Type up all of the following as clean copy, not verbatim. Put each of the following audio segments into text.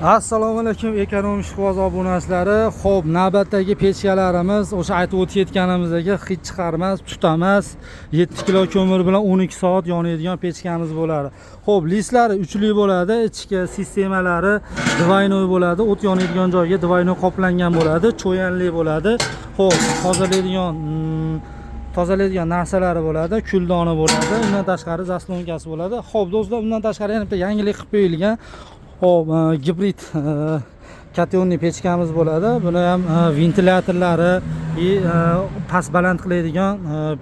Assalomu alaykum, ekonom ishqiboz obunachilari. Xo'p, navbatdagi pechkalarimiz o'sha aytib o'tayotganimizdek hid chiqarmas, tutamas, 7 kilo ko'mir bilan 12 soat yonadigan pechkamiz bo'ladi. Xo'p, listlari uchli bo'ladi, ichki sistemalari двойной bo'ladi, o't yonadigan joyga двойной qoplangan bo'ladi, cho'yanli bo'ladi. Xo'p, tozalaydigan narsalari bo'ladi, kuldoni bo'ladi, undan tashqari заслонка si bo'ladi. Xo'p, do'stlar, undan tashqari yana bitta yangilik qilib qo'yilgan. Xo'p, gibrid котельный pechkamiz bo'ladi. Buni ham ventilyatorlari и past baland qiladigan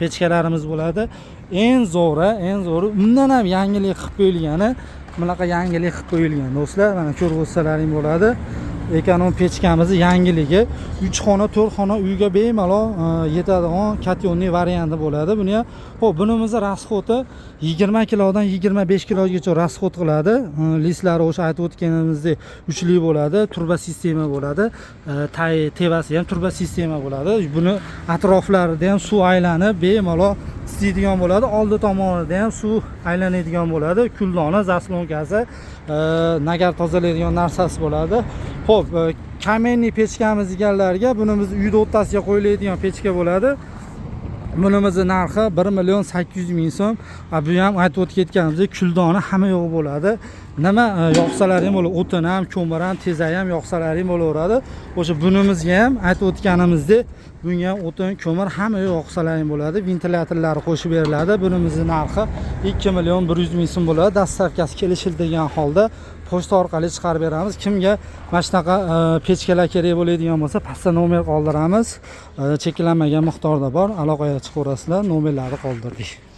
pechkalarimiz bo'ladi. Eng zo'ri, eng zo'ri, undan ham yangilik qilib qo'yilgani, bunaqa yangilik qilib qo'yilgan, do'stlar. Mana ko'rib o'tsalaring bo'ladi. Ekonom pechkamizni yangiligi 3 xona, 4 xona uyga bemalol yetadigan котельный varianti bo'ladi. Buni ham, xo'p, bunimizni расход i 20 kilodan 25 kilogacha расход qiladi. Listlari o'sha aytib o'tganimizdek uchli bo'ladi, turba sistema bo'ladi. Tay tevasi ham turba sistema bo'ladi. Buni atroflarida ham suv aylanib bemalol isiydigan bo'ladi. Oldi tomonida ham suv aylanadigan bo'ladi. Kuldoni, заслонка si, nagar tozalaydigan narsasi bo'ladi. Xo'p, каменный pechkamiz deganlarga bunimiz uyda o'rtasiga qo'yiladigan pechka bo'ladi. Bunimizni narxi 1 million 800 ming so'm. Bu ham aytib o'tib ketganimizdek kuldoni hamma yo'q bo'ladi. Nima yoqsalaring bo'ladi, o'tin ham, ko'mir ham, tezak ham yoqsalaring bo'laveradi. O'sha bunimizga ham aytib o'tganimizdek bunga ham o'tin, ko'mir hamma yo'q yoqsalaring bo'ladi. Ventilyatorlari qo'shib beriladi. Bunimizni narxi 2 million 100 ming so'm bo'ladi. Доставка si kelishiladigan holda pochta orqali chiqarib beramiz. Kimga mana shunaqa pechkalar kerak bo'ladigan bo'lsa, pastda nomer qoldiramiz. Cheklanmagan miqdorda bor. Aloqaga chiqaverasizlar. Nomerlarni qoldirdik.